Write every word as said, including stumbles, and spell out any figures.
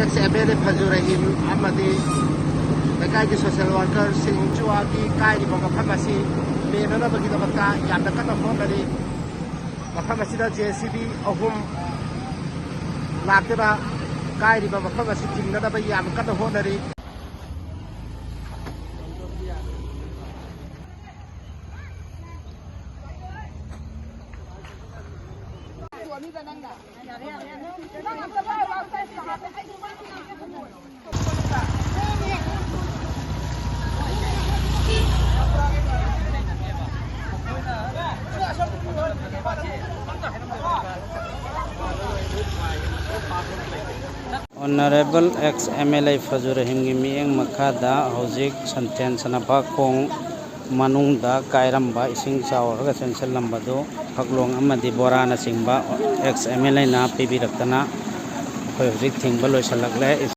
M L A ꯐꯖꯨ Rahim ꯑꯃꯗꯤ ꯂꯩꯀꯥꯏꯒꯤ social ꯋꯥꯔꯀꯔꯁꯤꯡ ꯆꯨꯋꯥꯒꯤ ꯀꯥꯏꯔꯤꯕ ꯃꯐꯝ ꯑꯁꯤ ꯃꯦꯟꯅꯅꯕꯒꯤꯗꯃꯛꯇ ꯌꯥꯝꯅ ꯀꯟꯅ ꯍꯣꯠꯅꯔꯤ꯫ ꯃꯐꯝ ꯑꯁꯤꯗ ꯖꯦ ꯁꯤ ꯕꯤ ꯑꯍꯨꯝ ꯂꯥꯛꯇꯨꯅ ꯀꯥꯏꯔꯤꯕ ꯃꯐꯝ ꯑꯁꯤ ꯊꯤꯡꯅꯅꯕ ꯌꯥꯝ ꯀꯟꯅ ꯍꯣꯠꯅꯔꯤ꯫ Honourable ex M L A ꯐꯖꯨ ꯔꯍꯤꯝꯒꯤ ꯃꯤꯠꯌꯦꯡ ꯃꯈꯥꯗ ꯍꯧꯖꯤꯛ ꯁꯟꯇꯦꯟ ꯁꯅꯥꯄꯥꯈꯣꯡ ꯃꯅꯨꯡꯗ ꯀꯥꯏꯔꯝꯕ ꯏꯁꯤꯡ ꯆꯥꯎꯔꯒ ꯆꯦꯟꯁꯤꯜꯂꯝꯕꯗꯨ ꯐꯛꯂꯣꯡ ꯑꯃꯗꯤ ꯕꯣꯔꯥꯅꯆꯤꯡꯕ ex M L A ꯅ ꯄꯤꯕꯤꯔꯛꯇꯅ ꯑꯩꯈꯣꯏ ꯍꯧꯖꯤꯛ ꯊꯤꯡꯕ ꯂꯣꯏꯁꯤꯜꯂꯛꯂꯦ꯫